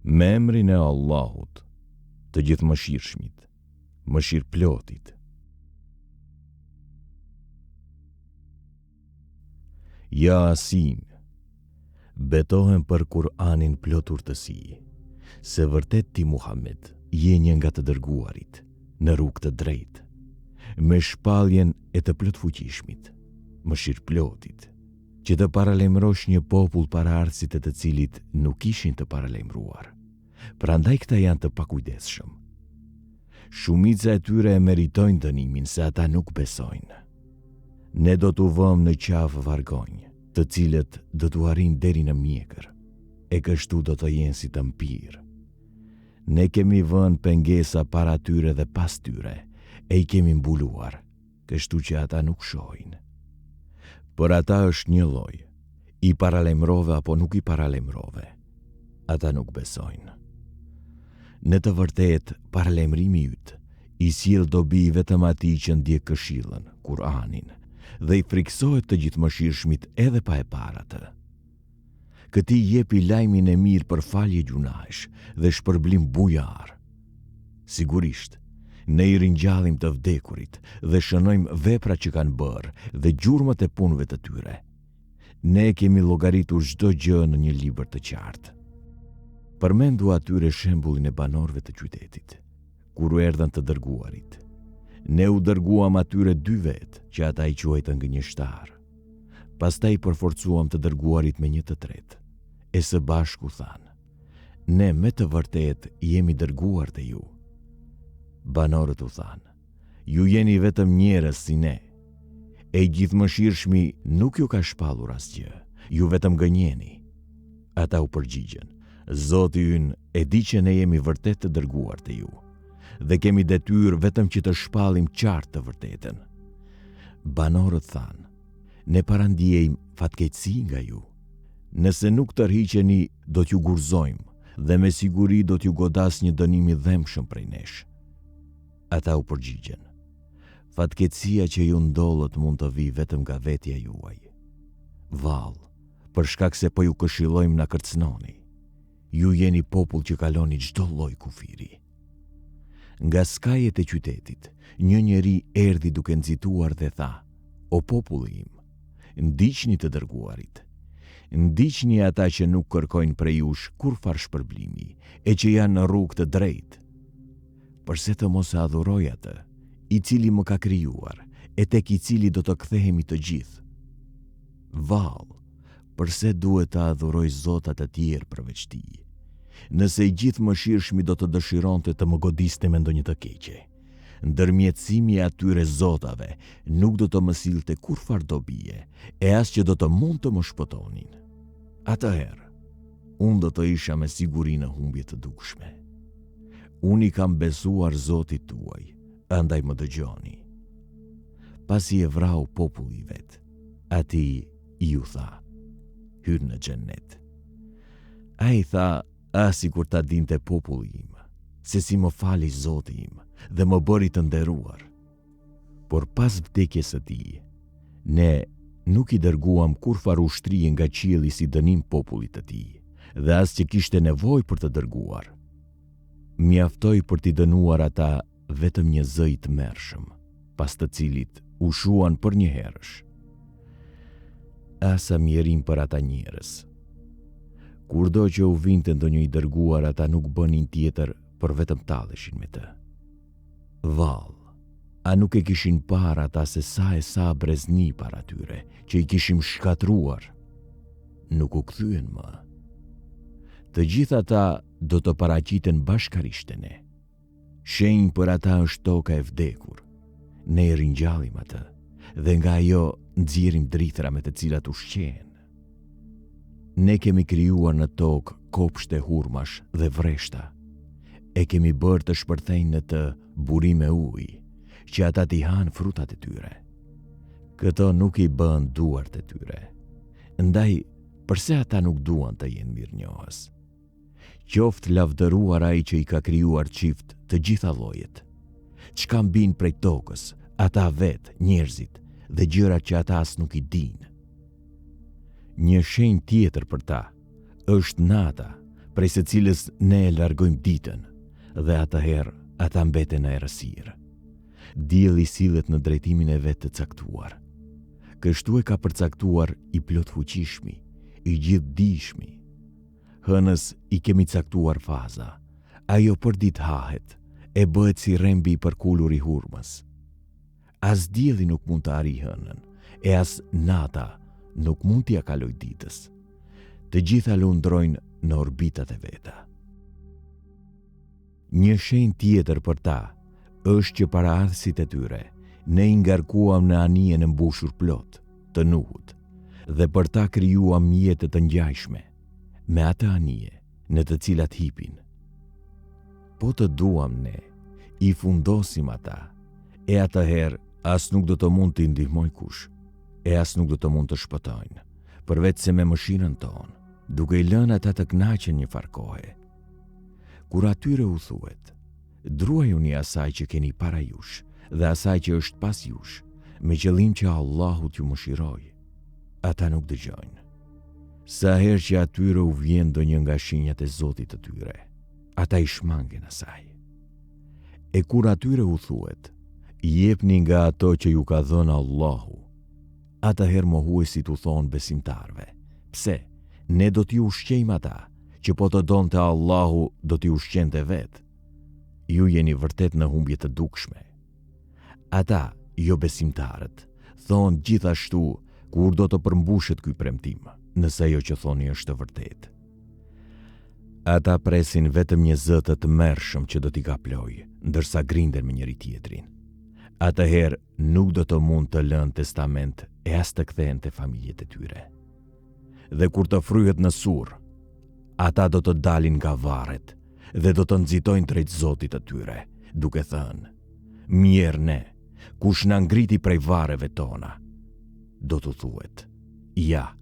Me emrin e Allahut, të Gjithëmëshirshmit, Mëshirëplotit. Jasin, betohem për Kur'anin plot urtësi, se vërtet ti Muhammed je një nga të dërguarit, në rrugë të drejtë, me shpalljen e të Plotfuqishmit, Mëshirëplotit. Që të paralajmërosh një popull paraardhësit e të cilit nuk ishin të paralajmëruar. Prandaj këta janë të pakujdesshëm. Shumica e tyre e meritojnë dënimin se ata nuk besojnë. Ne do t'u vëmë në qafë vargonj, të cilët do t'u arrijnë deri në mjekër, e kështu do të jenë si të mpirë. Ne kemi vënë pengesa para tyre dhe pas tyre, e i kemi mbuluar. kështu që ata nuk shohin. Për ata është njëlloj, i paralajmërove apo nuk i paralajmërove, ata nuk besojnë. Në të vërtetë, paralajmërimi yt i sjell dobi vetëm atij që ndjek këshillën, Kur'anin, dhe i frikësohet të Gjithëmëshirshmit edhe pa e parë atë. Këtij jepi lajmin e mirë për falje gjynahesh dhe shpërblim bujar. Sigurisht, ne i ringjallim të vdekurit dhe shënojmë veprat që kanë bërë dhe gjurmët e punëve të tyre. Ne e kemi llogaritur çdo gjë në një libër të qartë. Përmendu atyre shembullin e banorëve të qytetit, kur u erdhën të dërguarit. Ne u dërguam atyre dy vetë që ata i quajtën gënjeshtarë. Pastaj i përforcuam të dërguarit me një të tretë, e së bashku thanë, Ne me të vërtetë jemi dërguar te ju. Banorët u thanë, Ju jeni vetëm njerëz si ne. E i Gjithëmëshirshmi nuk ju ka shpallur asgjë, ju vetëm gënjeni. Ata u përgjigjën, Zoti ynë e di që ne jemi vërtet të dërguar te ju dhe kemi detyrë vetëm që të shpallim qartë të vërtetën. Banorët thanë, ne parandiejmë fatkeqësi nga ju. Nëse nuk tërhiqeni, do t'ju gurëzojmë dhe me siguri do t'ju godasë një dënim i dhembshëm prej nesh. Ata u përgjigjën, fatkeqësia që ju ndollët mund të vijë vetëm nga vetja juaj. Vallë, për shkak se po ju këshillojmë na kërcënoni. Ju jeni popull që kaloni çdo lloj kufiri. Nga skajet e qytetit, një njeri erdhi duke nxituar dhe tha, O populli im, ndiqni të dërguarit. Ndiqni ata që nuk kërkojnë prej jush kurrfarë shpërblimi e që janë në rrugë të drejtë. Përse të mos e adhuroj atë, i cili më ka krijuar e tek i cili do të kthehemi të gjithë? Vallë, përse duhet të adhuroj zota të tjerë përveç tij? Nëse i Gjithëmëshirshmi do të dëshironte të më godiste me ndonjë të keqe, ndërmjetësimi i atyre zotave nuk do të më sillte kurrfarë dobie e as që do të mund të më shpëtonin. Atëherë, unë do të isha me siguri në humbje të dukshme. Unë i kam besuar Zotit tuaj, andaj më dëgjoni. Pasi e vrau populli i vet, Atij iu tha, hyr në xhennet. Ai tha, ah sikur ta dinte populli im, se si më fali Zoti im dhe më bëri të nderuar. Por pas vdekjes së tij, ne nuk i dërguam kurrfarë ushtrie nga qielli si dënim popullit të tij, dhe as që kishte nevojë për të dërguar. Mjaftoi për t'i dënuar ata vetëm një zë i tmerrshëm, pas të cilit u shuan përnjëherësh. Ah sa mjerim për ata njerëz. Kurdo që u vinte ndonjë i dërguar ata nuk bënin tjetër por vetëm talleshin me të. Vallë, a nuk e kishin parë ata se sa e sa brezni para tyre, që i kishim shkatërruar, nuk u kthyen më. Të gjithë ata do të paraqiten bashkarisht te ne. Shenjë për ata është toka e vdekur. Ne e ringjallim atë dhe nga ajo nxjerrim drithëra me të cilat ushqehen. Ne kemi krijuar në tokë kopshte hurmash dhe vreshta. E kemi bërë të shpërthejnë në të burime uji, që ata t'i hanë frutat e tyre. Këto nuk i bënë duart e tyre. Ndaj, përse ata nuk duan të jenë mirënjohës? Qoftë lavdëruar ai që i ka krijuar çift të gjitha llojet. Çka mbin prej tokës, ata vetë, njerëzit, dhe gjërat që ata as nuk i dinë. Një shenjë tjetër për ta është nata, prej së cilës ne e largojmë ditën dhe atëherë ata mbeten në errësirë. Dielli sillet në drejtimin e vet të caktuar. Kështu e ka përcaktuar i plotfuqishmi, i gjithëdijshmi. Hënës i kemi caktuar faza. Ajo përditë hahet, e bëhet si rrembi i përkulur i hurmës. As dielli nuk mund të arrijë hënën, e as nata nuk mund t'ia kalojë ditës. Të gjitha lundrojnë në orbitat e veta. Një shenjë tjetër për ta është që paraardhësit e tyre ne i ngarkuam në anijen e mbushur plot, të Nuhut, dhe për ta krijuam mjete të ngjashme me atë anije në të cilat hipin. Po të duam ne, i fundosim ata, e atëherë as nuk do të mund t'i ndihmojë kush, e as nuk do të mund të shpëtojnë, përveçse me mëshirën tonë, duke i lënë ata të kënaqen një farë kohe. Kur atyre u thuhet, druajuni asaj që keni para jush dhe asaj që është pas jush, me qëllim që Allahu t'ju mëshirojë, ata nuk dëgjojnë. Sa herë që atyre u vjen ndonjë nga shenjat e Zotit të tyre, ata i shmangen asaj. E kur atyre u thuhet, jepni nga ato që ju ka dhënë Allahu, atëherë mohuesit u thonë besimtarëve, pse, ne do t'i ushqejmë ata, që po të donte Allahu do t'i ushqente vetë. Ju jeni vërtet në humbje të dukshme. Ata, jobesimtarët, thonë gjithashtu kur do të përmbushet ky premtim, nëse ajo që thoni është e vërtetë. Ata presin vetëm një zë të tmerrshëm që do t'i kaplojë, ndërsa grinden me njëri-tjetrin. Atëherë nuk do të mund të lënë testament e as të kthehen te familjet e tyre. Dhe kur të fryhet në sur, ata do të dalin nga varret dhe do të nxitojnë drejt Zotit të tyre, duke thënë: Mjerë ne, kush na ngriti prej varreve tona? Do t'u thuhet: Ja,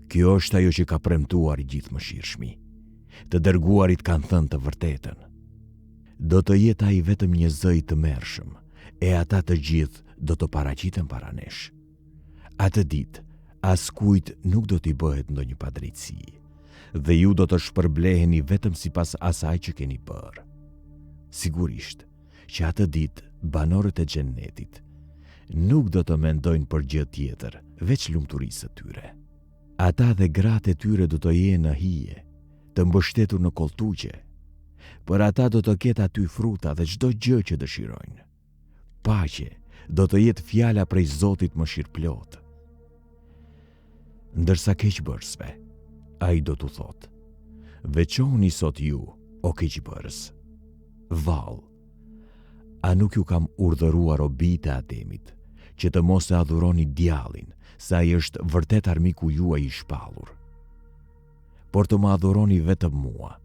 kjo është ajo që ka premtuar i Gjithëmëshirshmi. Të dërguarit kanë thënë të vërtetën. Do të jetë ai vetëm një zë i tmerrshëm, e ata të gjithë do të paraqiten para nesh. Atë ditë, askujt nuk do t'i bëhet ndonjë padrejtësi, dhe ju do të shpërbleheni vetëm sipas asaj që keni bërë. Sigurisht, që atë ditë banorët e xhennetit nuk do të mendojnë për gjë tjetër, veç lumturisë së tyre. Ata dhe gratë e tyre do të jenë në hije, të mbështetur në kolltuqe. Për ata do të ketë aty fruta dhe çdo gjë që dëshirojnë. Paqe do të jetë fjala prej Zotit mëshirëplotë. Ndërsa keqbërësve, ai do t'u thotë, veçohuni sot ju, o keqbërës. Vallë, a nuk ju kam urdhëruar o bijtë e Ademit, që të mos e adhuroni djallin, se ai është vërtet armiku juaj i shpallur. Por të më adhuroni vetëm mua,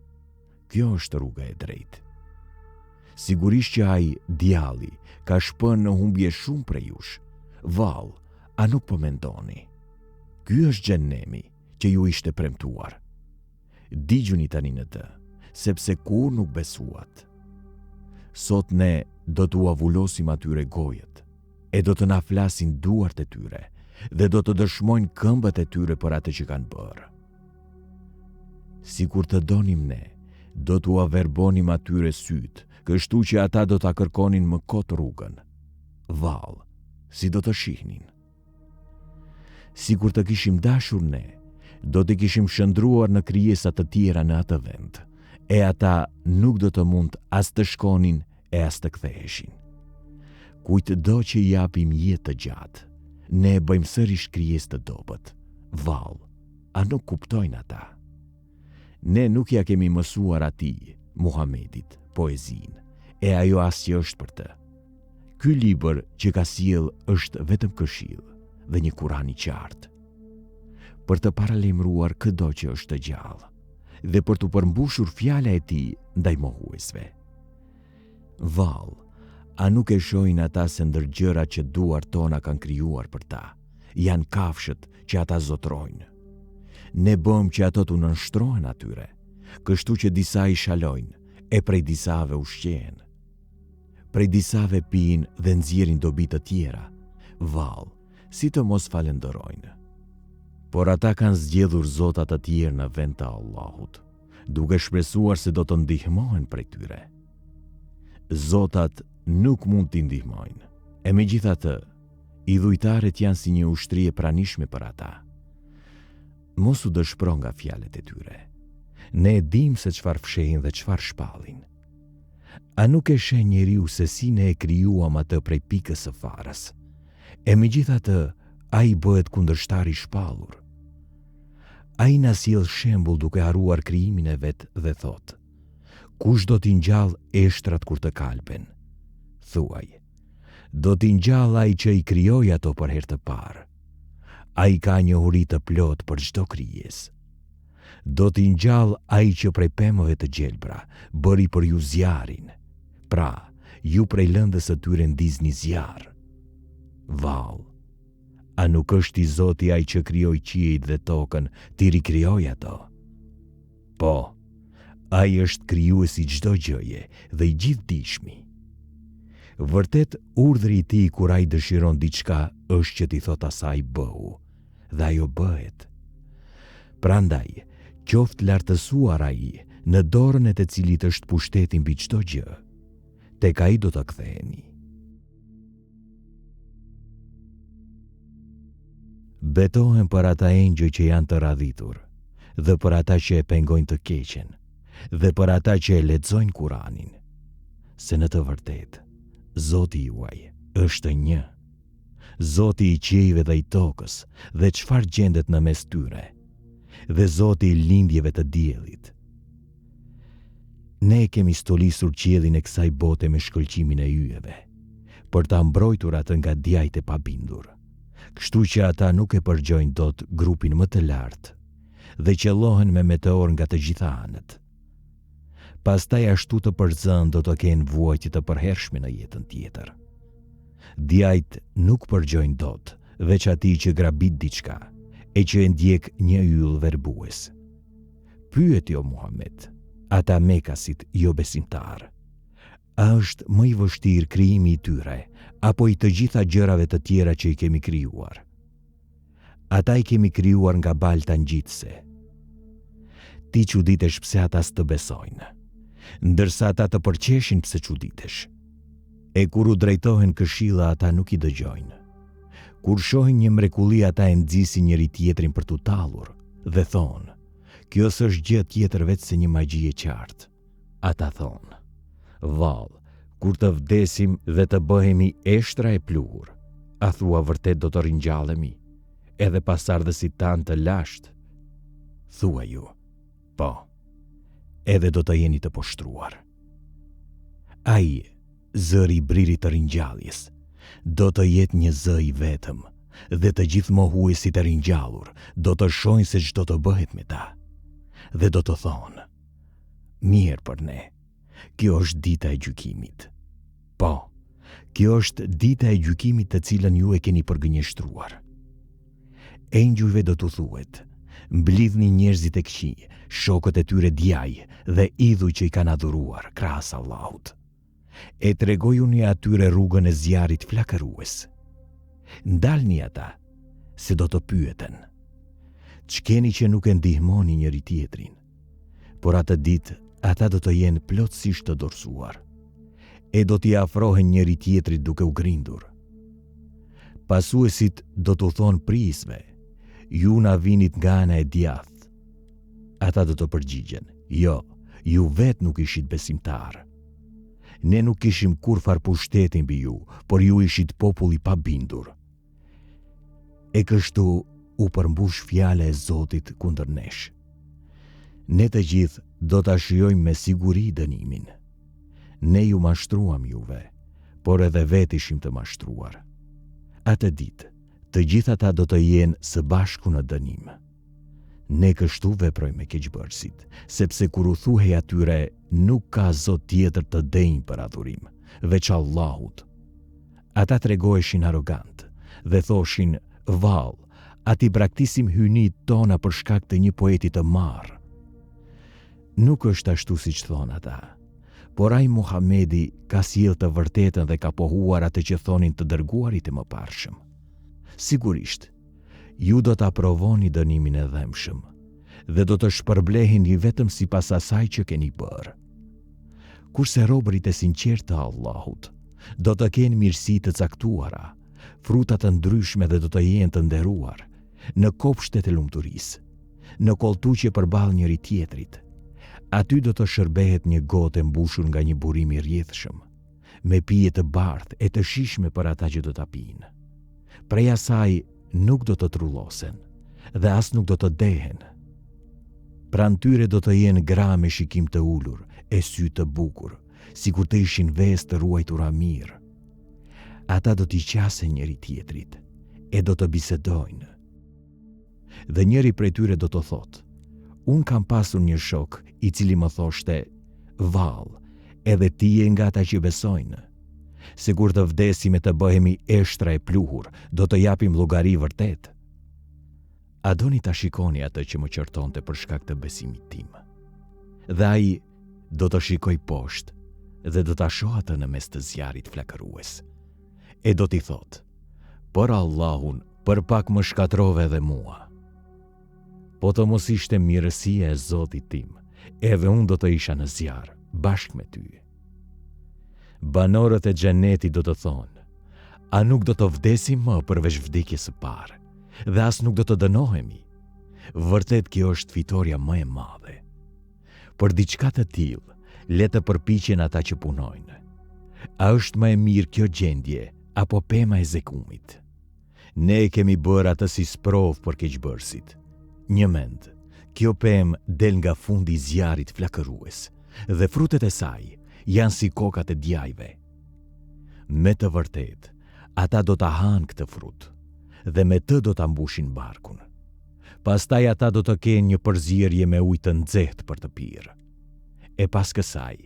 Kjo është rruga e drejtë. Sigurisht që ai, djalli, ka shpënë në humbje shumë prej jush. Vallë, a nuk po mendoni? Ky është xhehenemi që ju ishte premtuar. Digjuni tani në të, sepse kurrë nuk besuat. Sot ne do t'ua vulosim atyre gojët, e do të na flasin duart e tyre, dhe do të dëshmojnë këmbët e tyre për atë që kanë bërë. Sikur të donim ne, do t'ua verbonim atyre sytë, kështu që ata do ta kërkonin më kot rrugën. Vallë, si do të shihnin? Sikur të kishim dashur ne, do t'i kishim shndërruar në krijesa të tjera në atë vend, e ata nuk do të mund as të shkonin e as të ktheheshin. Kujtdo që i japim jetë të gjatë, ne e bëjmë sërish krijesë të dobët. Vallë, a nuk kuptojnë ata? Ne nuk ia kemi mësuar atij, Muhamedit, poezinë, e ajo as që është për të. Ky libër që ka sjellë është vetëm këshillë dhe një Kuran i qartë. Për të paralajmëruar këdo që është gjallë dhe për t'u përmbushur fjala e tij ndaj mohuesve. Vallë, a nuk e shohin ata se ndër gjërat që duart tona kanë krijuar për ta, janë kafshët që ata zotërojnë? Ne bëmë që ato t'u nënshtrohen atyre, kështu që disa i shalojnë e prej disave ushqehen. Prej disave pinë dhe nxjerrin dobi të tjera, vallë, si të mos falënderojnë. Por ata kanë zgjedhur zota të tjerë në vend të Allahut. duke shpresuar se do të ndihmohen prej tyre. Zotat nuk mund t'i ndihmojnë. E megjithatë, idhujtarët janë si një ushtri e pranishme për ata. Mos u dëshpro nga fjalët e tyre. Ne e dimë se çfarë fshehin dhe çfarë shpallin. A nuk e sheh njeriu se si ne e krijuam atë prej pikës së farës? E megjithatë, ai bëhet kundërshtar i shpallur. Ai na sjell shembull duke harruar krijimin e vet dhe thotë, Kush do t'i ngjallë eshtrat kur të kalben? Thuaj, Do t'i ngjallë ai që i krijoi ato për herë të parë. Ai ka njohuri të plotë për çdo krijesë. Do t'i ngjallë ai që prej pemëve të gjelbra bëri për ju zjarrin. Pra, ju prej lëndës së tyre ndizni zjarr. Vallë, a nuk është i zoti ai që krijoi qiejt dhe tokën t'i rikrijojë ato? Po, ai është krijuesi i çdo gjëje dhe i gjithëdijshmi. Vërtet urdhri i tij kur ai dëshiron diçka është që t'i thotë asaj bëhu dhe ajo bëhet. Prandaj, qoftë lartësuar ai, në dorën e të cilit është pushteti mbi çdo gjë. Tek ai do të ktheheni. Betohem për ata engjëj që janë të radhitur, dhe për ata që e pengojnë të keqen, dhe për ata që e lexojnë Kuranin, se në të vërtetë, Zoti juaj është një, Zoti i qiejve dhe i tokës dhe çfarë gjendet në mes tyre, dhe Zoti i lindjeve të diellit. Ne e kemi stolisur qiellin e kësaj bote me shkëlqimin e yjeve, për ta mbrojtur atë nga djajtë e pabindur, kështu që ata nuk e përgjojnë dot grupin më të lartë dhe qëllohen me meteorë nga të gjitha anët. Pastaj ashtu të përzënë do të kenë vuajtje të përhershme në jetën tjetër. Djajtë nuk përgjojnë dot, veç atij që grabit diçka, e që e ndjek një yll verbues. Pyeti o Muhamed, ata mekasit jobesimtarë, a është më i vështirë krijimi i tyre apo i të gjitha gjërave të tjera që i kemi krijuar? Ata i kemi krijuar nga balta ngjitëse. Ti çuditesh pse ata s'të besojnë, ndërsa ata të përqeshin pse çuditesh. E kur u drejtohen këshilla ata nuk i dëgjojnë. Kur shohin një mrekulli ata e nxisin njëri-tjetrin për t'u tallur dhe thonë, kjo s'është gjë tjetër veçse një magji e qartë. Ata thonë, vallë, kur të vdesim dhe të bëhemi eshtra e pluhur, a thua vërtet do të ringjallemi, edhe pasardhësit tanë të lashtë? Thuaju, po, edhe do të jeni të poshtruar. Ai, zëri i bririt të ringjalljes, do të jetë një zë i vetëm dhe të gjithë mohuesit e ringjallur do të shohin se ç'do të bëhet me ta dhe do të thonë, mjerë për ne, kjo është dita e gjykimit. Po, kjo është dita e gjykimit të cilën ju e keni përgënjeshtruar. Engjujve do t'u thuhet, mblidhni njerëzit e këqij, shokët e tyre djaj dhe idhujt që i kanë adhuruar krahas Allahut. E tregojuni atyre rrugën e zjarrit flakërues. Ndalni ata, se do të pyeten. Ç'keni që nuk e ndihmoni njëri-tjetrin? Por atë ditë ata do të jenë plotësisht të dorëzuar. E do t'i afrohen njëri-tjetrit duke u grindur. Pasuesit do t'u thonë prijësve, ju na vinit nga ana e djathtë. Ata do të përgjigjen, jo, ju vetë nuk ishit besimtarë. Ne nuk kishim kurrfarë pushteti mbi ju, por ju ishit popull i pabindur. E kështu u përmbush fjala e Zotit kundër nesh. Ne të gjithë do ta shijojmë me siguri dënimin. Ne ju mashtruam juve, por edhe vetë ishim të mashtruar. Atë ditë, të gjithë ata do të jenë së bashku në dënim. Ne kështu veprojmë me keqbërësit, sepse kur u thuhej atyre nuk ka zot tjetër të denjë për adhurim, veç Allahut. Ata tregoheshin arrogantë dhe thoshin, vallë, a t'i braktisim hyjnitë tona për shkak të një poeti të marrë? Nuk është ashtu siç thonë ata. Por ai Muhamedi ka sjellë të vërtetën dhe ka pohuar atë që thonin të dërguarit e mëparshëm. Sigurisht, ju do ta provoni dënimin e dhembshëm. Dhe do të shpërbleheni vetëm sipas asaj që keni bërë. Kurse robërit e sinqertë të Allahut do të kenë mirësi të caktuara, fruta të ndryshme dhe do të jenë të nderuar në kopshtet e lumturisë, në kolltuqe përballë njëri-tjetrit. Aty do të shërbehet një gotë e mbushur nga një burim i rrjedhshëm, me pije të bardhë e të shijshme për ata që do ta pinë. Prej asaj nuk do të trullosen dhe as nuk do të dehen. Pranë tyre do të jenë gra me shikim të ulur e sy të bukur, sikur të ishin vezë të ruajtura mirë. Ata do t'i qasen njëri-tjetrit e do të bisedojnë. Dhe njëri prej tyre do të thotë, unë kam pasur një shok i cili më thoshte, vallë, edhe ti je nga ata që besojnë. Se kur të vdesim e të bëhemi eshtra e pluhur, do të japim llogari vërtet. A doni ta shikoni atë që më qortonte për shkak të besimit tim? Dhe ai do të shikojë poshtë dhe do ta shohë atë në mes të zjarrit flakërues. E do t'i thotë, për Allahun, për pak më shkatërrove edhe mua. Po të mos ishte mirësia e Zotit tim, edhe unë do të isha në zjarr, bashkë me ty. Banorët e xhenetit do të thonë, a nuk do të vdesim më përveç vdekjes së parë, dhe as nuk do të dënohemi. Vërtet kjo është fitorja më e madhe. Për diçka të tillë, le të përpiqen ata që punojnë. A është më e mirë kjo gjendje apo pema e zekumit? Ne e kemi bërë atë si sprovë për keqbërësit. Njëmend, kjo pemë del nga fundi i zjarrit flakërues dhe frutet e saj janë si kokat e djajve. Me të vërtetë, ata do ta hanë këtë frut dhe me të do ta mbushin barkun. Pastaj ata do të kenë një përzierje me ujë të nxehtë për të pirë. E pas kësaj,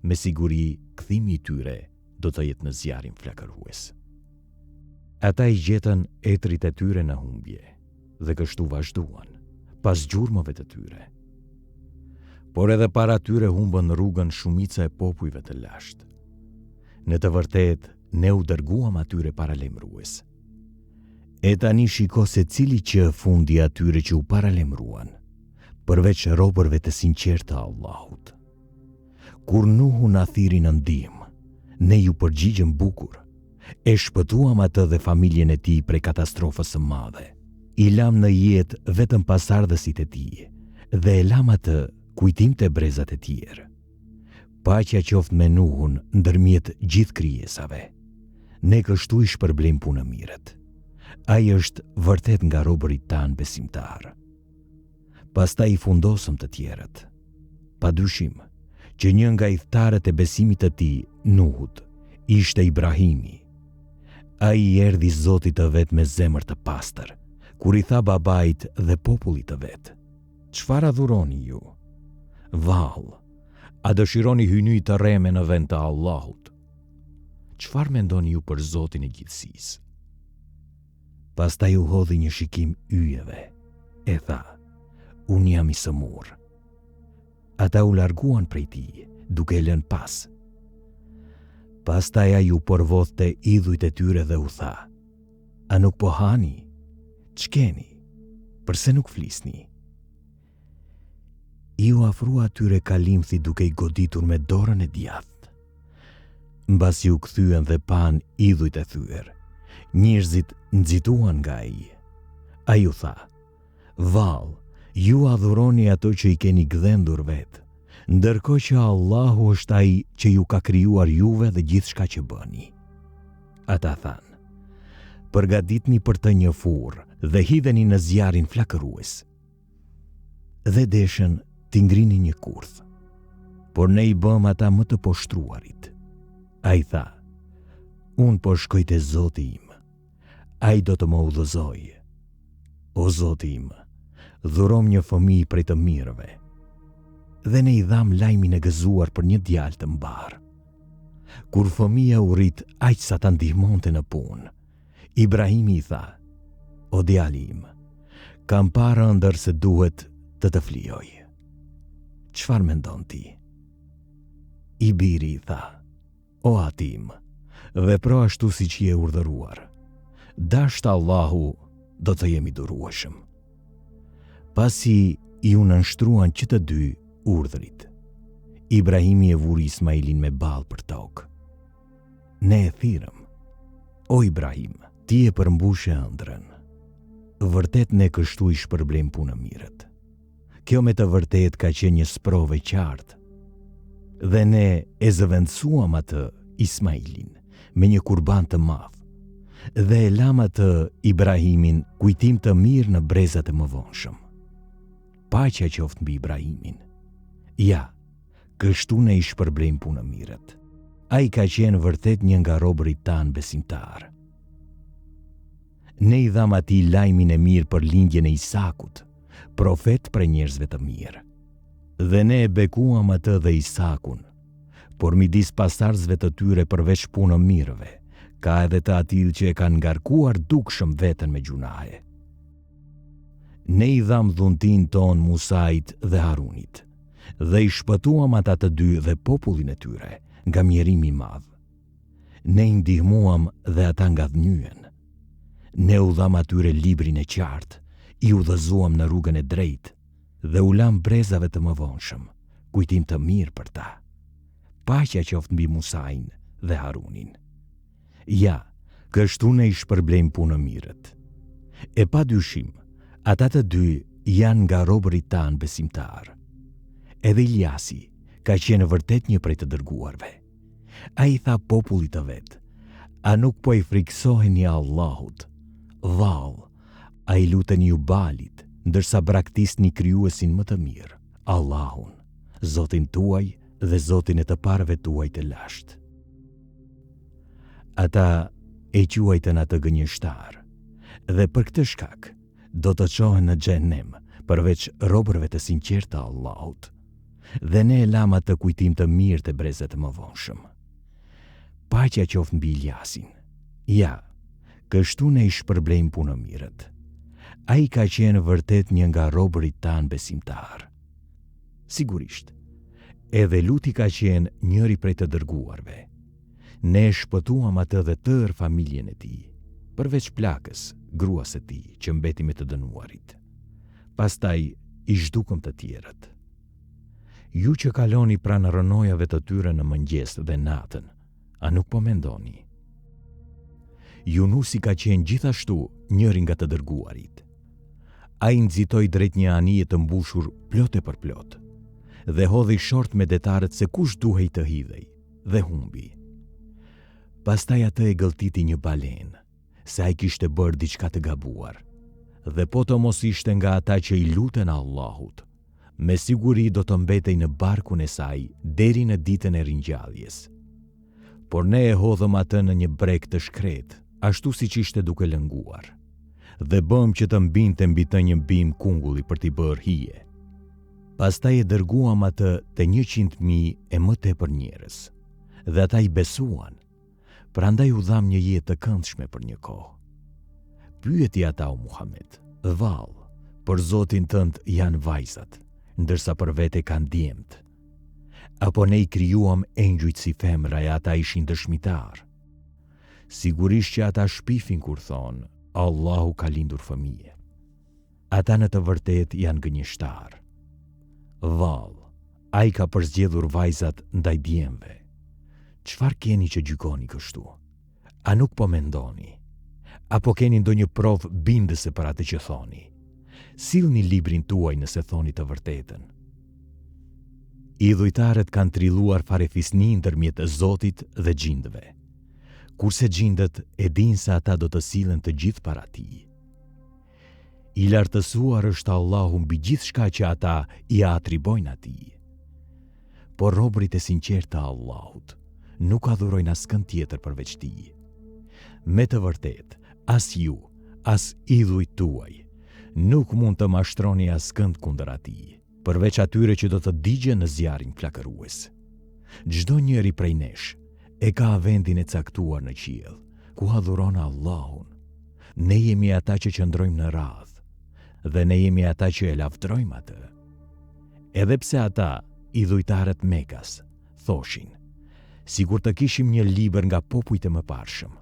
me siguri kthimi i tyre do të jetë në zjarrin flakërues. Ata i gjetën etërit e tyre në humbje dhe kështu vazhduan, pas gjurmëve të tyre. Por edhe para tyre humbën rrugën shumica e popujve të lashtë. Në të vërtetë, ne u dërguam atyre paralajmërues. E tani shiko se cili qe fundi i atyre që u paralajmëruan, përveç robërve të sinqertë të Allahut. Kur Nuhu na thirri në ndihmë, ne iu përgjigjëm bukur. E shpëtuam atë dhe familjen e tij prej katastrofës së madhe. I lamë në jetë vetëm pasardhësit e tij dhe e lamë atë kujtim te brezat e tjerë. Paqja qoftë me Nuhun ndërmjet gjithë krijesave. Ne kështu i shpërblejmë punëmirët. Ai është vërtet nga robërit tanë besimtarë. Pastaj i fundosëm të tjerët. Pa dyshim, që një nga ithtarët e besimit të tij, Nuhut, ishte Ibrahimi. Ai i erdhi Zotit të vet me zemër të pastër, kur i tha babait dhe popullit të vet. Çfarë adhuroni ju? Vallë, a dëshironi hyjni të rreme në vend të Allahut? Çfarë mendoni ju për Zotin e gjithësisë? Pastaj u hodhi një shikim yjeve e tha, unë jam i sëmurë. Ata u larguan prej tij, duke e lënë pas. Pastaj ai u përvodhte idhujt e tyre dhe u tha, a nuk po hani? Ç'keni? Përse nuk flisni? Iu afrua atyre kalimthi duke i goditur me dorën e djathtë. Mbasi u kthyen dhe panë idhujt e thyer, njerëzit nxituan nga ai. Ai u tha, Vallë, ju adhuroni ato që i keni gdhendur vetë, ndërkohë që Allahu është ai që ju ka krijuar juve dhe gjithçka që bëni. Ata thanë, Përgatitni për të një furrë dhe hidheni në zjarrin flakërues. Dhe deshën t'i ngrinin një kurth. Por ne i bëmë ata më të poshtruarit. Ai tha, unë po shkoj te Zoti im. Ai do të më udhëzojë. O Zoti im, dhuromë një fëmijë prej të mirëve. Dhe ne i dhamë lajmin e gëzuar për një djalë të mbarë. Kur fëmija u rrit aq sa ta ndihmonte në punë, Ibrahimi i tha, O djali im, kam parë ëndërr se duhet të të flijoj. Çfarë mendon ti? I biri i tha, O ati im, vepro ashtu siç je urdhëruar. Dashtë Allahu do të jem i durueshëm. Pasi Iu nënshtruan që të dy urdhrit. Ibrahimi e vuri Ismailin me ballë për tokë. Ne e thirrëm. O Ibrahim, ti e përmbushe ëndrrën. Vërtet ne kështu i shpërblejmë punëmirët. Kjo me të vërtetë ka qenë një sprovë e qartë. Dhe ne e zëvendësuam atë, Ismailin, me një kurban të madh. Dhe e lamë atë, Ibrahimin, kujtim të mirë në brezat e mëvonshëm. Paqja qoftë mbi Ibrahimin. Ja, kështu ne i shpërblejmë punëmirët. Ai ka qenë vërtet një nga robërit tanë besimtarë. Ne i dhamë atij lajmin e mirë për lindjen e Isakut, profet prej njerëzve të mirë. Dhe ne e bekuam atë dhe Isakun, por midis pasardhësve të tyre përveç punëmirëve, ka edhe të atillë që e kanë ngarkuar dukshëm veten me gjynahe. Ne i dhamë dhuntinë tonë Musait dhe Harunit, dhe i shpëtuam ata të dy dhe popullin e tyre nga mjerimi i madh. Ne i ndihmuam dhe ata ngadhënjyen. Ne u dhamë atyre librin e qartë, i udhëzuam në rrugën e drejtë dhe u lamë brezave të mëvonshëm, kujtim të mirë për ta. Paqja qoftë mbi Musain dhe Harunin. Ja, kështu ne i shpërblejmë punëmirët. E pa dyshim, ata të dy janë nga robërit tanë besimtarë. Edhe Iljasi ka qenë vërtet një prej të dërguarve. Ai i tha popullit të vet, a nuk po i frikësoheni Allahut? Vallë, a i luteni ju Balit, ndërsa braktisni krijuesin më të mirë, Allahun, Zotin tuaj dhe Zotin e të parëve tuaj të lashtë. Ata e quajtën atë gënjeshtar dhe për këtë shkak do të çohen në xhehenem përveç robërve të sinqertë të Allahut. Dhe ne e lamë atë kujtim të mirë te brezat e mëvonshëm. Paqja qoftë mbi Iljasin. Ja, kështu ne i shpërblejmë punëmirët. Ai ka qenë vërtet një nga robërit tanë besimtarë. Sigurisht, edhe Luti ka qenë njëri prej të dërguarve. Ne e shpëtuam atë dhe tërë familjen e tij, përveç plakës, gruas së tij, që mbeti me të dënuarit. Pastaj i zhdukëm të tjerët. Ju që kaloni pranë rrënojave të tyre në mëngjes dhe natën, a nuk po mendoni? Junusi ka qenë gjithashtu njëri nga të dërguarit. Ai nxitoi drejt një anije të mbushur plot e përplot dhe hodhi short me detarët se kush duhej të hidhej dhe humbi. Pastaj atë e gëlltiti një balenë, se ai kishte bërë diçka të gabuar. Dhe po të mos ishte nga ata që i luten Allahut, me siguri do të mbetej në barkun e saj deri në ditën e ringjalljes. Por ne e hodhëm atë në një breg të shkretë, ashtu siç ishte duke lënguar. Dhe bëmë që të mbinte mbi të një bimë kungulli për t'i bërë hije. Pastaj e dërguam atë te 100.000 e më tepër njerëz. Dhe ata i besuan, prandaj u dhamë një jetë të këndshme për një kohë. Pyeti ata o Muhamed, vallë, për Zotin tënd janë vajzat, ndërsa për vete kanë djemtë. Apo ne i krijuam engjujt si femra e ata ishin dëshmitarë. Sigurisht që ata shpifin kur thonë, Allahu ka lindur fëmijë. Ata në të vërtetë janë gënjeshtarë. Vallë, ai ka përzgjedhur vajzat ndaj djemve. Çfarë keni që gjykoni kështu? A nuk po mendoni? Apo keni ndonjë provë bindëse për atë që thoni? Sillni librin tuaj nëse thoni të vërtetën. Idhujtarët kanë trilluar farefisni ndërmjet Zotit dhe xhindëve. Kurse xhindët e dinë se ata do të sillen të gjithë para tij. I lartësuar është Allahu mbi gjithçka që ata ia atribuojnë atij. Por robërit e sinqertë të Allahut nuk adhurojnë askënd tjetër përveç tij. Me të vërtetë, as ju, as idhujt tuaj, nuk mund të mashtroni askënd kundër atij, përveç atyre që do të digjen në zjarrin flakërues. Çdo njeri prej nesh e ka vendin e caktuar në qiell, ku adhuron Allahun. Ne jemi ata që qëndrojmë në radhë dhe ne jemi ata që e lavdërojmë atë. Edhe pse ata, idhujtarët mekas, thoshin, sikur të kishim një libër nga popujt e mëparshëm,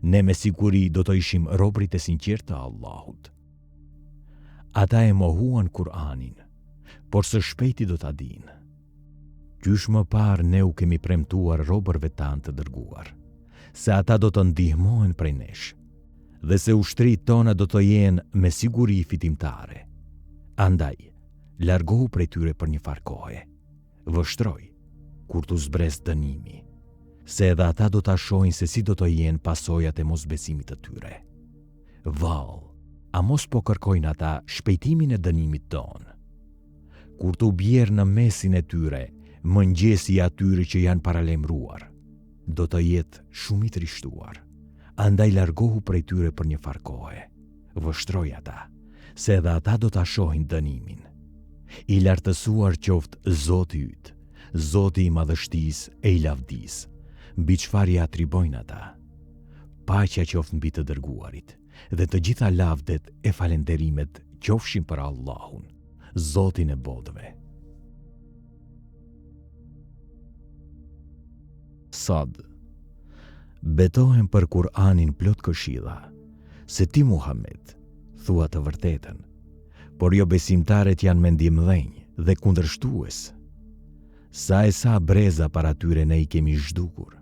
ne me siguri do të ishim robërit e sinqertë të Allahut. Ata e mohuan Kur'anin. Por së shpejti do ta dinë. Qysh më parë ne u kemi premtuar robërve tanë të dërguar, se ata do të ndihmohen prej nesh, dhe se ushtritë tona do të jenë me siguri fitimtare. Andaj, largohu prej tyre për një farë kohe. Vështroji, kur t'u zbresë dënimi, se edhe ata do ta shohin se si do të jenë pasojat e mosbesimit të tyre. Vallë, a mos po kërkojnë ata shpejtimin e dënimit tonë? Kur t'u bjerë në mesin e tyre, mëngjesi i atyre që janë paralajmëruar, do të jetë shumë i trishtuar. Andaj largohu prej tyre për një farë kohe. Vështroji ata, se edhe ata do ta shohin dënimin. I lartësuar qoftë Zoti yt, Zoti i madhështisë e i lavdisë, mbi çfarë i atribojnë ata. Paqja qoftë mbi të dërguarit dhe të gjitha lavdet e falënderimet qofshin për Allahun, Zotin e botëve. Sad Betohem për Kur'anin plot këshilla, se ti Muhammed thua të vërtetën, por jobesimtarët janë mendjemëdhenj dhe kundërshtues. Sa e sa breza para tyre ne i kemi zhdukur.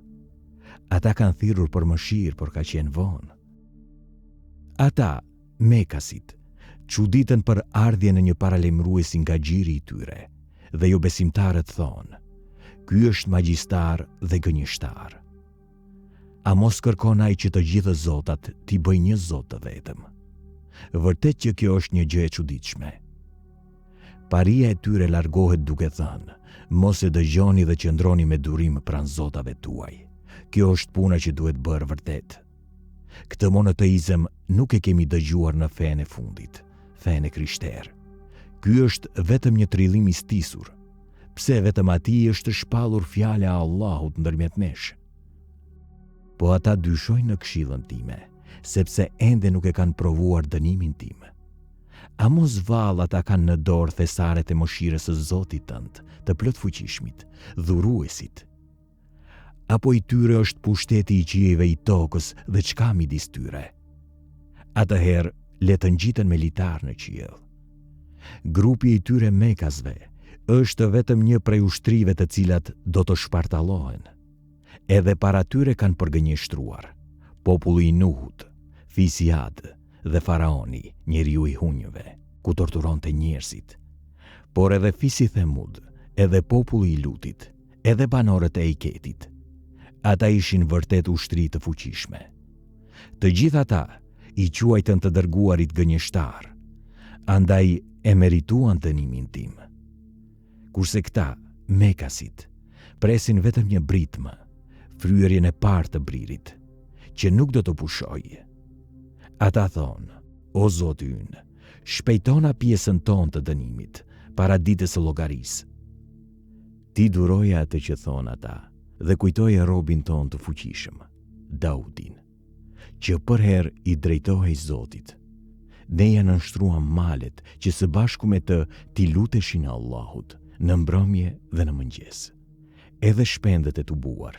Ata kanë thirrur për mëshirë, por ka qenë vonë. Ata, mekasit, çuditen për ardhjen e një paralajmëruesi nga gjiri i tyre, dhe jobesimtarët thonë, ky është magjistar dhe gënjeshtar. A mos kërkon ai që të gjithë zotat t'i bëjë një zot të vetëm? Vërtet që kjo është një gjë e çuditshme. Paria e tyre largohet duke thënë, mos e dëgjoni dhe qëndroni me durim pranë zotave tuaj. Kjo është puna që duhet bërë vërtet. Këtë monoteizëm nuk e kemi dëgjuar në fenë e fundit, fenë e krishterë. Ky është vetëm një trillim i stisur. Pse vetëm atij i është shpallur fjala e Allahut ndërmjet nesh? Po ata dyshojnë në këshillën time, sepse ende nuk e kanë provuar dënimin tim. A mos vallë ata kanë në dorë thesaret e mëshirës së Zotit tënd, të plotfuqishmit, dhuruesit? Apo i tyre është pushteti i qiejve i tokës dhe ç'ka midis tyre? Atëherë le të ngjiten me litar në qiell. Grupi i tyre mekasve është vetëm një prej ushtrive të cilat do të shpartallohen. Edhe para tyre kanë përgënjeshtruar, populli i Nuhut, fisi Ad dhe faraoni, njeriu i hunjëve, ku torturonte njerëzit. Por edhe fisi Themud, edhe populli i Lutit, edhe banorët e Ejketit. Ata ishin vërtet ushtri të fuqishme. Të gjithë ata i quajtën të dërguarit gënjeshtarë, andaj e merituan dënimin tim. Kurse këta, mekasit, presin vetëm një britmë, fryrjen e parë të bririt, që nuk do të pushojë. Ata thonë, o Zoti ynë, shpejtona pjesën tonë të dënimit, para ditës së llogarisë. Ti duroje atë që thonë ata dhe kujtoje robin tonë të fuqishëm, Daudin, që përherë i drejtohej Zotit. Ne ia nënshtruam malet që së bashku me të t'i luteshin Allahut në mbrëmje dhe në mëngjes. Edhe shpendët e tubuar.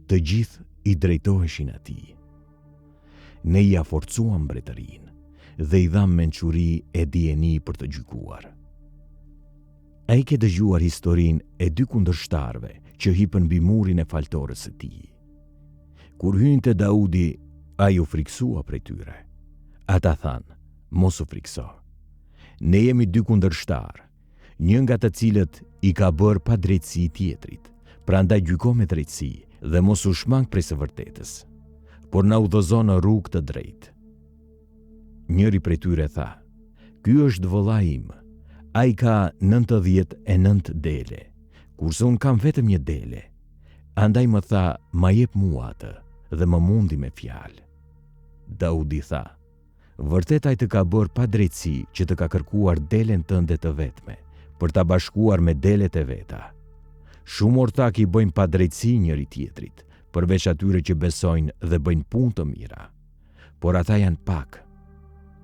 Të gjithë i drejtoheshin atij. Ne ia forcuam mbretërinë dhe i dhamë mençuri e dijeni për të gjykuar. A e ke dëgjuar historinë e dy kundërshtarëve që hipën mbi murin e faltores së tij? Kur hynë te Daudi, ai u frikësua prej tyre. Ata thanë, mos u frikëso. Ne jemi dy kundërshtarë, një nga të cilët i ka bërë padrejtësi tjetrit, prandaj gjyko me drejtësi dhe mos u shmang prej së vërtetës, por na udhëzo në rrugë të drejtë. Njëri prej tyre tha, Ky është vëllai im, ai ka 99 dele, kurse unë kam vetëm një dele. Andaj më tha, ma jep mua atë dhe më mundi me fjalë. Daudi tha, vërtet ai të ka bërë padrejtësi që të ka kërkuar delen tënde të vetme, për ta bashkuar me delet e veta. Shumë ortakë i bëjnë padrejtësi njëri-tjetrit, përveç atyre që besojnë dhe bëjnë punë të mira. Por ata janë pak.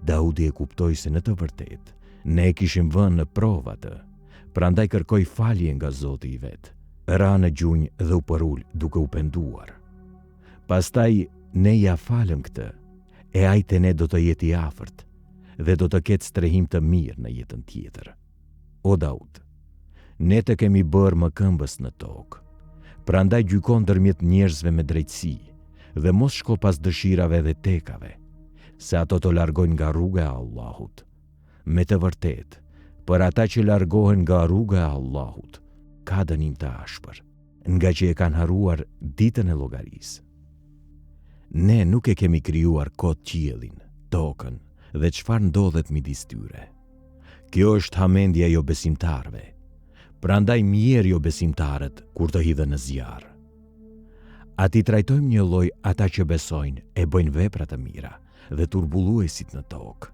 Daudi e kuptoi se në të vërtetë, ne e kishim vënë në provë atë, prandaj kërkoi falje nga Zoti i vet. Ra në gjunjë dhe u përul duke u penduar. Pastaj ne ia falëm këtë, e ai te ne do të jetë i afërt dhe do të ketë strehim të mirë në jetën tjetër. O Daud, ne të kemi bërë mëkëmbës në tokë, prandaj gjyko ndërmjet njerëzve me drejtësi dhe mos shko pas dëshirave dhe tekave, se ato të largojnë nga rruga e Allahut. Me të vërtetë, për ata që largohen nga rruga e Allahut, ka dënim të ashpër, ngaqë e kanë harruar ditën e llogarisë. Ne nuk e kemi krijuar kot qiellin, tokën dhe çfarë ndodhet midis tyre. Kjo është hamendja e jobesimtarëve. Prandaj mjerë jobesimtarët kur të hidhen në zjarr. A t'i trajtojmë njëlloj ata që besojnë e bëjnë vepra të mira dhe turbulluesit në tokë?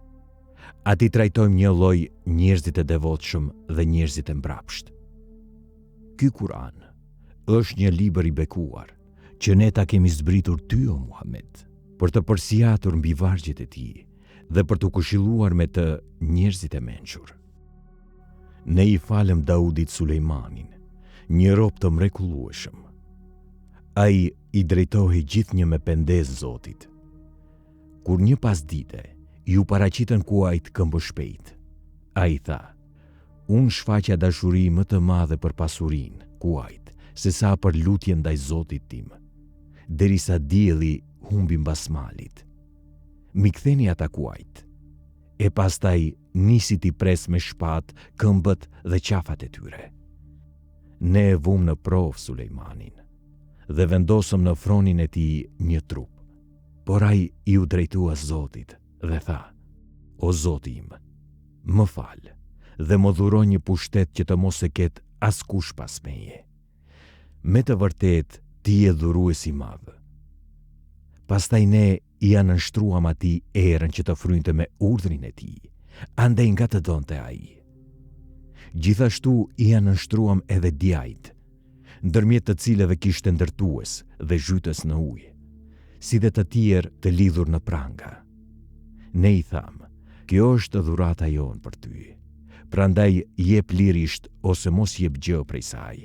A t'i trajtojmë njëlloj njerëzit e devotshëm dhe njerëzit e mbrapshtë? Ky Kur'an është një libër i bekuar që ne ta kemi zbritur ty o Muhammed për të përsiatur mbi vargjet e tij dhe për të këshilluar me të njerëzit e mençur. Ne i falëm Daudit Sulejmanin, një rob të mrekullueshëm. Ai i drejtohej gjithnjë me pendesë Zotit. Kur një pasdite iu paraqitën kuajt këmbëshpejtë, ai tha: Unë shfaqa dashuri më të madhe për pasurinë, kuajt, sesa për lutjen ndaj Zotit tim, derisa dielli humbi mbas malit. M'i ktheni ata kuajt. E pastaj nisi t'i presë me shpatë këmbët dhe qafat e tyre. Ne e vumë në provë Sulejmanin dhe vendosëm në fronin e tij një trup. Por ai iu drejtua Zotit dhe tha, O Zoti im, më fal dhe më dhuro një pushtet që të mos e ketë askush pas meje. Me të vërtetë ti je dhurues i madh. Pastaj ne ia nënshtruam atij erën që të frynte me urdhrin e tij, andej nga të donte ai. Gjithashtu ia nënshtruam edhe djajtë, ndërmjet të cilëve kishte ndërtues dhe zhytës në ujë, si dhe të tjerë të lidhur në pranga. Ne i thamë, kjo është dhurata jonë për ty. Prandaj jep lirisht ose mos jep gjë prej saj,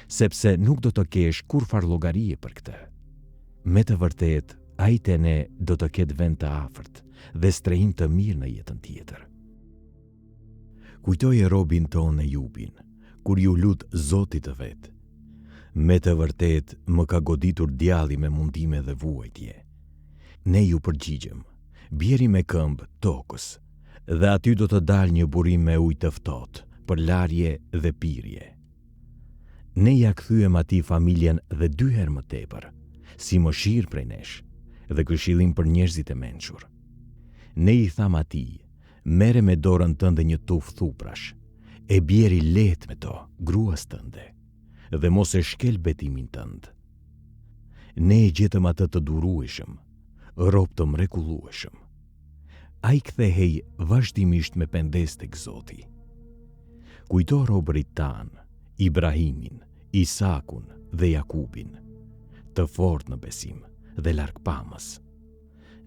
sepse nuk do të kesh kurrfarë llogarie për këtë. Me të vërtetë, ai te ne do të ketë vend të afërt dhe strehim të mirë në jetën tjetër. Kujtoje robin tonë Ejubin, kur iu lut Zotit të vet. Me të vërtetë më ka goditur djalli me mundime dhe vuajtje. Ne iu përgjigjëm, bjeri me këmbë tokës, dhe aty do të dalë një burim me ujë të ftohtë për larje dhe pirje. Ne ia kthyem atij familjen dhe dy herë më tepër, si mëshirë prej nesh dhe këshillim për njerëzit e mençur. Ne i thamë atij, merre me dorën tënde një tufë thuprash, e bjeri lehtë me to gruas tënde, dhe mos e shkel betimin tënd. Ne e gjetëm atë të durueshëm, rob të mrekullueshëm. Ai kthehej vazhdimisht me pendesë tek Zoti. Kujto robërit tanë, Ibrahimin, Isakun dhe Jakubin, të fortë në besim dhe largpamës.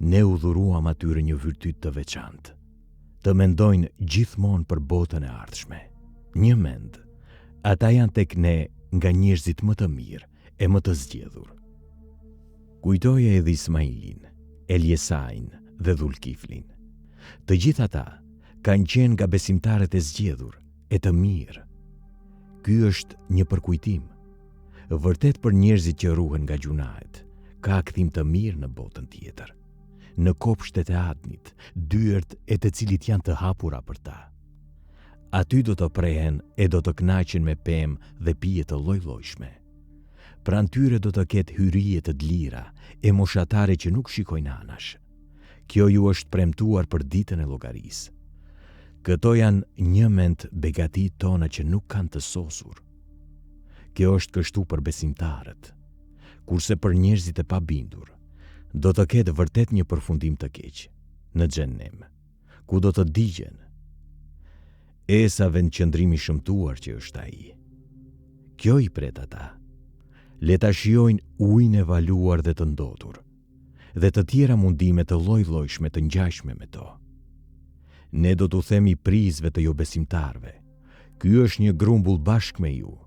Ne u dhuruam atyre një virtyt të veçantë, të mendojnë gjithmonë për botën e ardhshme. Njëmend, ata janë tek ne nga njerëzit më të mirë e më të zgjedhur. Kujtoje edhe Ismailin, Eljesain dhe Dhulkiflin. Të gjithë ata kanë qenë nga besimtarët e zgjedhur e të mirë. Ky është një përkujtim. Vërtet për njerëzit që ruhen nga gjynahet, ka kthim të mirë në botën tjetër. Në kopshtet e Adnit, dyert e të cilit janë të hapura për ta. Aty do të prehen e do të kënaqen me pemë dhe pije të lloj-llojshme. Pranë tyre do të ketë hyrije të dlira e moshatare që nuk shikojnë anash. Kjo ju është premtuar për ditën e llogarisë. Këto janë njëmend begatitë tona që nuk kanë të sosur. Kjo është kështu për besimtarët. Kurse për njerëzit e pabindur, do të ketë vërtet një përfundim të keq, në xhehenem, ku do të digjen. E sa vendqëndrim i shëmtuar që është ai. Kjo i pret ata. Le ta shijojnë ujin e valuar dhe të ndotur, dhe të tjera mundime të lloj-llojshme të ngjashme me to. Ne do t'u themi prijësve të jobesimtarëve, ky është një grumbull bashkë me ju.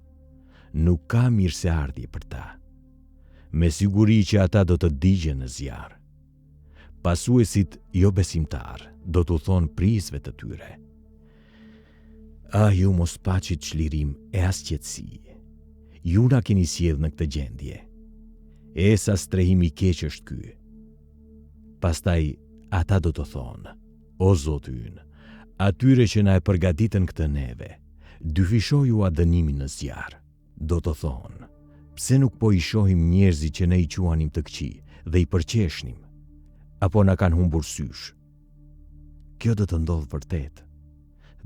Nuk ka mirëseardhje për ta. Me siguri që ata do të digjen në zjarr. Pasuesit jobesimtarë do t'u thonë prijësve të tyre. Ah, ju mos paçit çlirim e as qetësi. Ju na keni sjellë në këtë gjendje. E sa strehim i keq është ky. Pastaj ata do të thonë, o Zoti ynë, atyre që na e përgatitën këtë neve, dyfishojua dënimin në zjarr. Do të thonë, pse nuk po i shohim njerëzit që ne i quanim të këqij dhe i përqeshnim? Apo na kanë humbur sysh? Kjo do të ndodhë vërtet.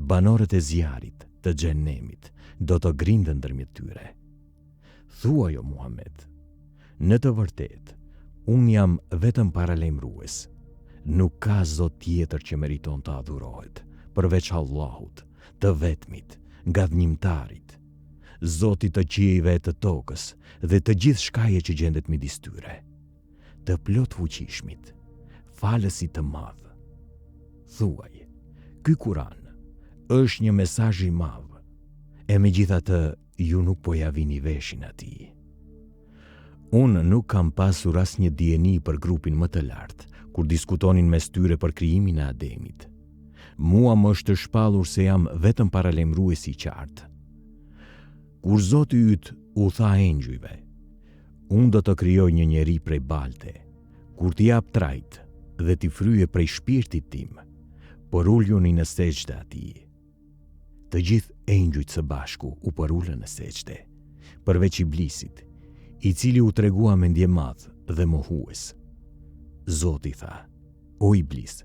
Banorët e zjarrit, të xhehenemit, do të grinden ndërmjet tyre. Thuaj o Muhamed, në të vërtetë, unë jam vetëm paralajmërues. Nuk ka zot tjetër që meriton të adhurohet, përveç Allahut, të vetmit, ngadhnjimtarit, Zotit të qiejve e të tokës dhe të gjithçkaje që gjendet midis tyre. Të plotfuqishmit, falësit të madh. Thuaj, ky Kuran është një mesazh i madh, e megjithatë ju nuk po ia vini veshin atij. Unë nuk kam pasur asnjë dijeni për grupin më të lartë, kur diskutonin mes tyre për krijimin e Ademit. Mua më është shpallur se jam vetëm paralajmërues i qartë. Kur Zoti yt u tha engjujve, unë do të krijoj një njeri prej balte, kur t'i jap trajtë dhe t'i fryj prej shpirtit tim, përuljuni në sexhde atij. Të gjithë engjujt së bashku u përulën në sexhde, përveç Iblisit, i cili u tregua mendjemadh dhe mohues. Zoti tha, O Iblis,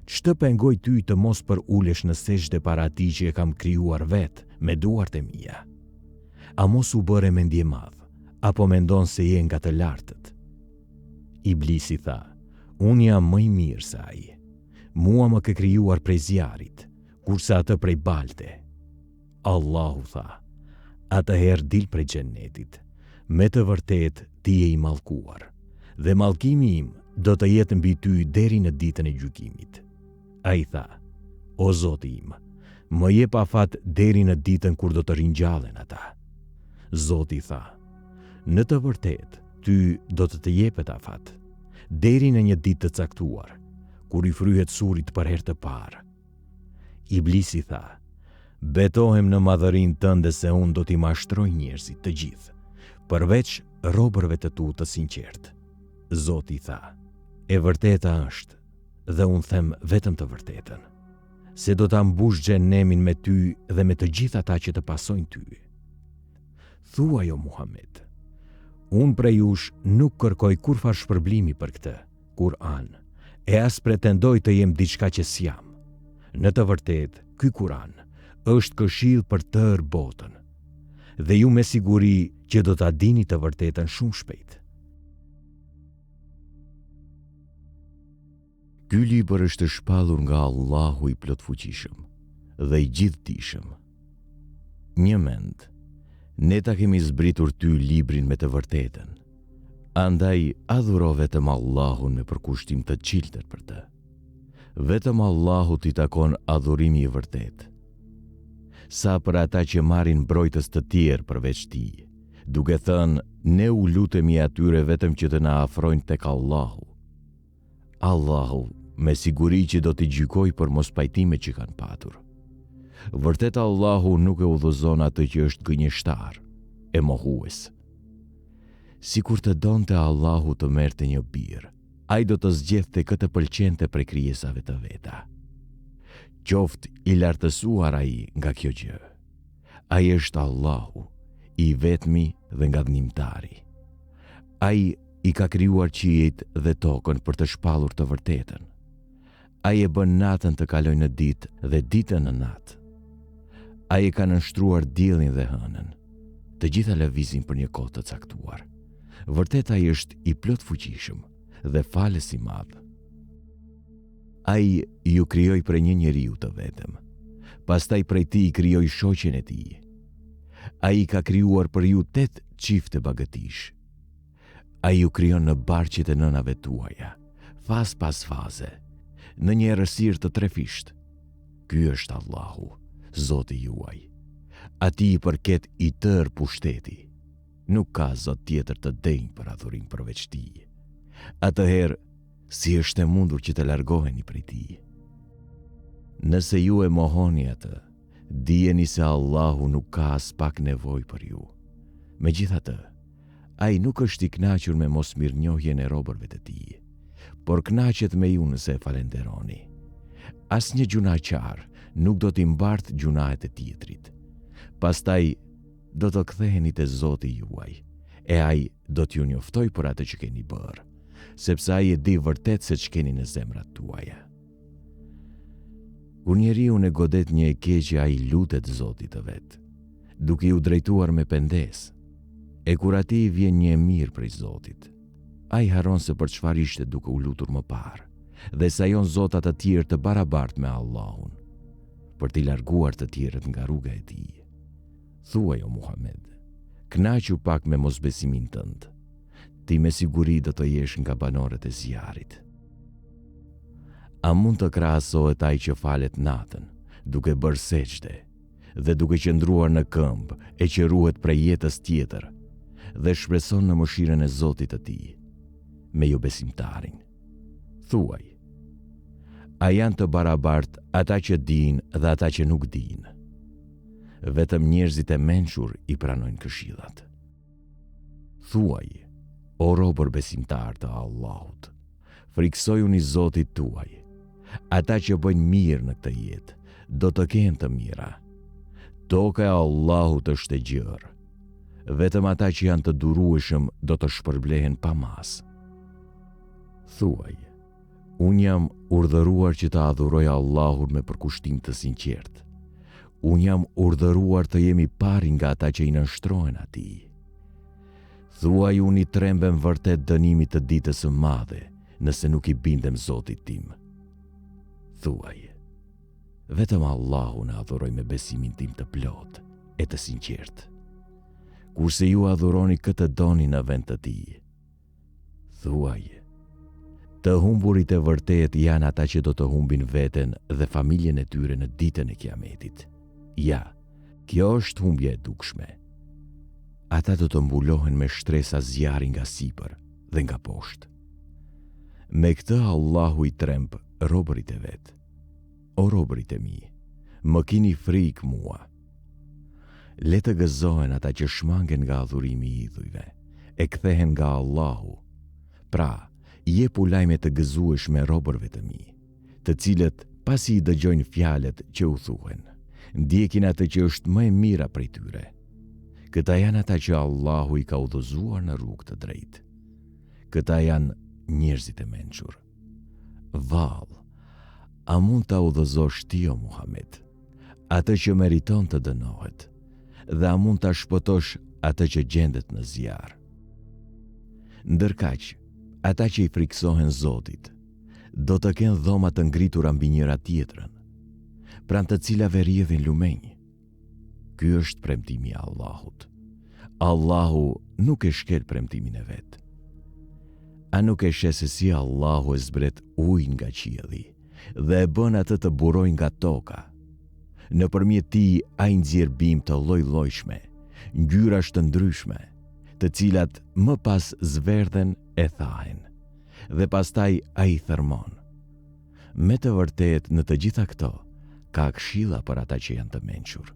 ç'të pengoi ty të mos përulesh në sexhde para atij që e kam krijuar vetë me duart e mia? A mos u bëre mendjemadh, apo mendon se je nga të lartët? Iblisi tha, Unë jam më i mirë se ai. Mua më ke krijuar prej zjarrit, kurse atë prej balte. Allahu tha, Atëherë dil prej xhennetit. Me të vërtetë ti je i mallkuar, dhe mallkimi im do të jetë mbi ty deri në ditën e gjykimit. Ai tha, O Zoti im, më jep afat deri në ditën kur do të ringjallen ata. Zoti tha, Në të vërtetë, ty do të të jepet afat, deri në një ditë të caktuar, kur i fryhet surit për herë të parë. Iblisi tha, Betohem në madhërinë tënde se unë do t'i mashtroj njerëzit të gjithë, përveç robërve të tu të sinqertë. Zoti tha, E vërteta është, dhe unë them vetëm të vërtetën, se do ta mbush xhehenemin me ty dhe me të gjithë ata që të pasojnë ty. Thuaj o Muhamed, unë prej jush nuk kërkoj kurrfarë shpërblimi për këtë, Kur'an, e as pretendoj të jem diçka që s'jam. Në të vërtetë, ky Kur'an është këshillë për tërë botën. Dhe ju me siguri që do ta dini të vërtetën shumë shpejt. Ky libër është shpallur nga Allahu i Plotfuqishëm dhe i Gjithëdijshëm. Njëmend, ne ta kemi zbritur ty librin me të vërtetën. Andaj adhuro vetëm Allahun me përkushtim të çiltër për të. Vetëm Allahut i takon adhurimi i vërtetë. Sa për ata që marrin mbrojtës të tjerë përveç tij, duke thënë ne u lutemi atyre vetëm që të na afrojnë tek Allahu. Allahu me siguri që do t'i gjykojë për mospajtimet që kanë patur. Vërtet Allahu nuk e udhëzon atë që është gënjeshtar e mohues. Sikur të donte Allahu të merrte një bir, ai do të zgjedhte kë të pëlqente prej krijesave të veta. Qoftë i lartësuar ai nga kjo gjë. Ai është Allahu, i vetmi dhe ngadhnjimtari. Ai i ka krijuar qiejt dhe tokën për të shpallur të vërtetën. Ai e bën natën të kalojë në ditë dhe ditën në natë. Ai e ka nënshtruar diellin dhe hënën. Të gjitha lëvizin për një kohë të caktuar. Vërtet ai është i plotfuqishëm dhe falës i madh. Ai ju krijoi prej një njeriu të vetëm. Pastaj prej tij krijoi shoqen e tij. Ai ka krijuar për ju tetë çifte bagëtish. Ai ju krijon në barqet e nënave tuaja, fazë pas faze, në një errësirë të trefishtë. Ky është Allahu, Zoti juaj. Atij i përket i tërë pushteti. Nuk ka zot tjetër të denjë për adhurim përveç tij. Atëherë, si është e mundur që të largoheni prej tij? Nëse ju e mohoni atë, Dijeni se Allahu nuk ka aspak nevojë për ju. Megjithatë, Ai nuk është i kënaqur me mosmirënjohjen e robërve të tij, por kënaqet me ju nëse e falënderoni. Asnjë gjynahqar nuk do t'i mbartë gjynahet e tjetrit. Pastaj do të ktheheni te Zoti juaj, e Ai do t'ju njoftojë për atë që keni bërë, sepse Ai e di vërtet se ç'keni në zemrat tuaja. Kur njeriun e godet një e keqe ai i lutet Zotit të vet, duke iu drejtuar me pendesë. E kur atij i vjen një e mirë prej Zotit, ai harron se për çfarë ishte duke u lutur më parë dhe sajon zota të tjerë të barabartë me Allahun, për t'i larguar të tjerët nga rruga e tij. Thuaj o Muhamed, kënaqu pak me mosbesimin tënd. Ti me siguri do të jesh nga banorët e zjarrit. A mund të krahasohet ai që falet natën, duke bërë sexhde dhe duke qëndruar në këmbë e që ruhet prej jetës tjetër dhe shpreson në mëshirën e Zotit të tij, me jobesimtarin? Thuaj, a janë të barabartë ata që dinë dhe ata që nuk dinë? Vetëm njerëzit e mençur i pranojnë këshillat. Thuaj, o robër besimtarë të Allahut, frikësojuni Zotit tuaj. Ata që bëjnë mirë në këtë jetë, do të kenë të mira. Toka e Allahut është e gjerë. Vetëm ata që janë të durueshëm do të shpërblehen pa masë. Thuaj, unë jam urdhëruar që të adhuroj Allahun me përkushtim të sinqertë. Unë jam urdhëruar të jem i pari nga ata që i nënshtrohen atij. Thuaj unë i trembem vërtet dënimit të ditës së madhe nëse nuk i bindem Zotit tim. Thuaj, vetëm Allahun e adhuroj me besimin tim të plotë e të sinqertë. Kurse ju adhuroni kë të doni në vend të tij. Thuaj, të humburit e vërtetë janë ata që do të humbin veten dhe familjen e tyre në ditën e Kiametit. Ja, kjo është humbja e dukshme. Ata do të mbulohen me shtresa zjarri nga sipër dhe nga poshtë. Me këtë Allahu i tremb robërit e vet. O robërit e mi, më kini frikë mua. Le të gëzohen ata që shmangen nga adhurimi i idhujve, e kthehen nga Allahu. Pra, jepu lajme të gëzueshme robërve të mi, të cilët, pasi i dëgjojnë fjalët që u thuhen, ndjekin atë që është më e mira prej tyre. Këta janë ata që Allahu i ka udhëzuar në rrugë të drejtë. Këta janë njerëzit e mençur. Vallë, a mund ta udhëzosh ti o Muhamed, atë që meriton të dënohet, dhe a mund ta shpëtosh atë që gjendet në zjarr? Ndërkaq, ata që i frikësohen Zotit, do të kenë dhoma të ngritura mbi njëra-tjetrën, pranë të cilave rrjedhin lumenj. Ky është premtimi i Allahut. Allahu nuk e shkel premtimin e vet. A nuk e sheh se si Allahu e zbret ujin nga qielli dhe e bën atë të burojë nga toka? Nëpërmjet tij ai nxjerr bimë të lloj-llojshme, ngjyrash të ndryshme, të cilat më pas zverdhen e thahen, dhe pastaj ai i thërrmon. Me të vërtetë në të gjitha këto ka këshilla për ata që janë të mençur.